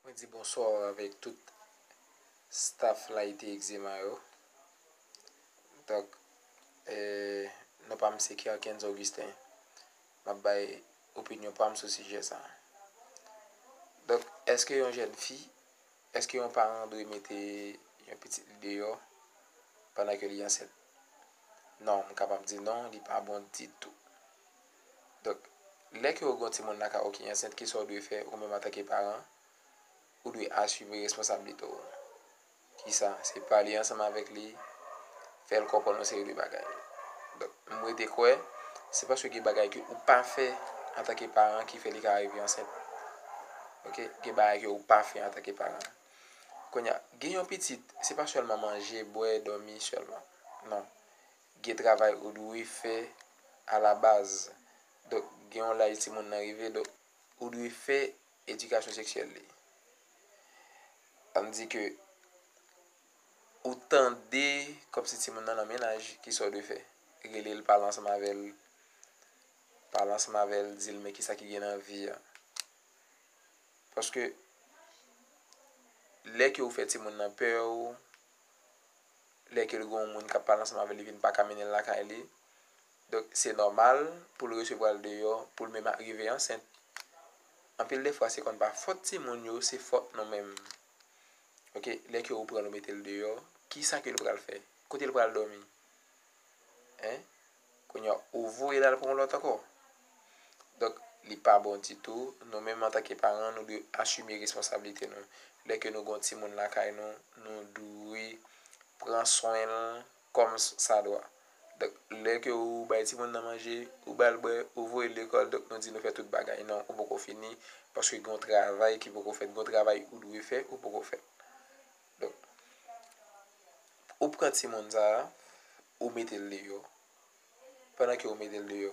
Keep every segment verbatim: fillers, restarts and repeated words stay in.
Mwen di bonswa avèk tout staff Layite Egzema yo. Donk, eh, non pa m se Kerkens Augustin. M ap bay opinyon pa m sou sijè sa a. Donk, èske yon jèn fi, èske yon paran dwe mete yon pitit li deyò pandan ke li ansent? Non, m kapab di non, li pa bon ditou. Donk, lè ke w gen yon timoun lakay ou ki ansent, kisa w dwe fè ou menm antanke paran? Ou dwe asime responsablite w. Kisa? Se pale ansanm avèk li, fè l konprann yon seri de bagay. Donk, m rete kwè, se paske gen bagay ke ou pa fè antanke paran ki fè li ka rive ansent. Oke? Gen bagay ke ou pa fè antanke paran. Kounye a, gen yon pitit, se pa sèlman manje, bwè, dòmi sèlman. Non. Gen travay ou dwe fè a la baz. Donk, gen yon laj timoun nan rive, donk, ou dwe fè edikasyon seksyèl li. Ann di ke ou tande kòmsi timoun nan nan mennaj, kisa w dwe fè? Rele l, pale ansanm avè l, pale ansanm avè l, di l men kisa ki gen nan vi a. Paske lè ke ou fè timoun nan pè w, lè ke l gen yon moun k ap pale ansanm avè l, li vin pa ka mennen l lakay li. Donk, se nòmal pou l resevwa l deyò, pou l menm rive ansent. Anpil de fwa, se konn pa fòt timoun yo, se fòt nou menm. Oke, lè ke ou pran l, ou mete l deyò, kisa ke l pral fè? Kote l pral dòmi? Hein? Kounye a, ou voye l al pran yon lòt ankò. Donk, li pa bon ditou. Nou menm, antanke paran, nou dwe asime responsablite nou. Lè ke nou gen yon timoun lakay nou, nou dwe pran swen l kòm s-, sa dwa. Donk, lè ke ou bay timoun nan manje, ou ba l bwè, ou voye l lekòl, donk nou di nou fè tout bagay. Non, ou poko fini, paske gen yon travay ki poko fèt, gen yon travay ou dwe fè, ou poko fè. Donk, ou pran timoun sa a, ou mete l deyò. Pandan ke ou mete l deyò,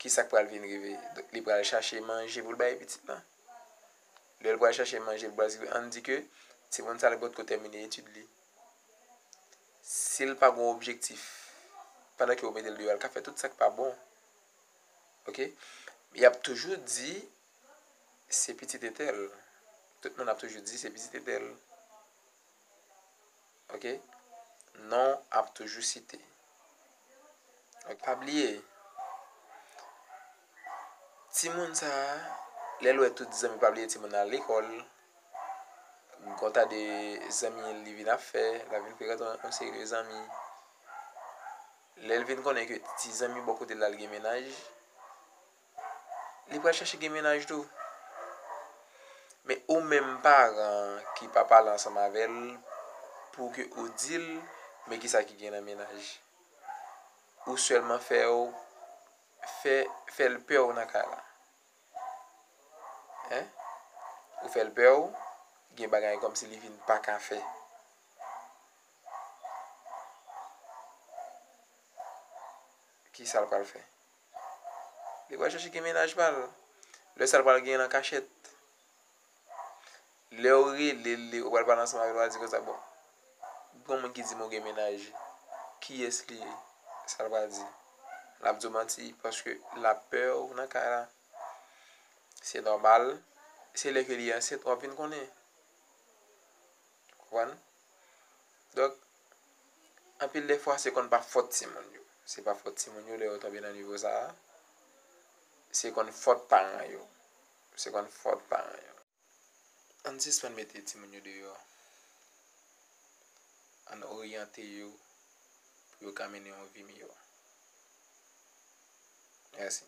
kisa k pral vin rive? Donk, li pral chache manje pou l bay pitit la. Lè l pral chache manje, li pral di, ann di ke timoun sa a li potko tèmine etid li. Si l pa gen yon objektif, pandan ke ou mete l deyò, l ka fè tout sa k pa bon. Oke? Y ap toujou di, se pitit entèl. Tout moun ap toujou di, se pitit entèl. Oke? Non ap toujou site. Oke? Pa bliye, timoun sa a, lè l wè tout zanmi, pa bliye timoun nan al lekòl, gon ta de zanmi li vin ap fè, l ap vin frekante yon, yon seri de zanmi. Lè l vin konnen ke ti zanmi bò kote l la, l gen mennaj, li pral chache gen mennaj tou. Men ou menm paran ki pa pale ansanm avè l pou ke ou di l, men kisa ki gen nan mennaj. Ou sèlman fè w, fè, fè l pè w nan kay la. Hein? Ou fè l pè w, gen bagay kòmsi li vin pa ka fè. Kisa l pral fè? Li pral chache gen mennaj pa l. Lè sa l pral gen nan kachèt. Lè w rele l, li, ou pral pale ansanm avè l, w pral di konsa, bon, gon moun ki di m ou gen mennaj. Kiyès li ye? Sa l pral di? L ap di w manti, paske l ap pè w nan kay la. Se nòmal. Se lè ke li ansent, w ap vin konnen. Konprann? Donk, anpil de fwa, se konn pa fòt timoun yo. Se pa fòt timoun yo lè yo tonbe nan nivo sa a. Se konn fòt paran yo. Se konn fòt paran yo. Ann sispann mete timoun yo deyò. Ann oryante yo pou yo ka mennen yon vi miyò. Mèsi.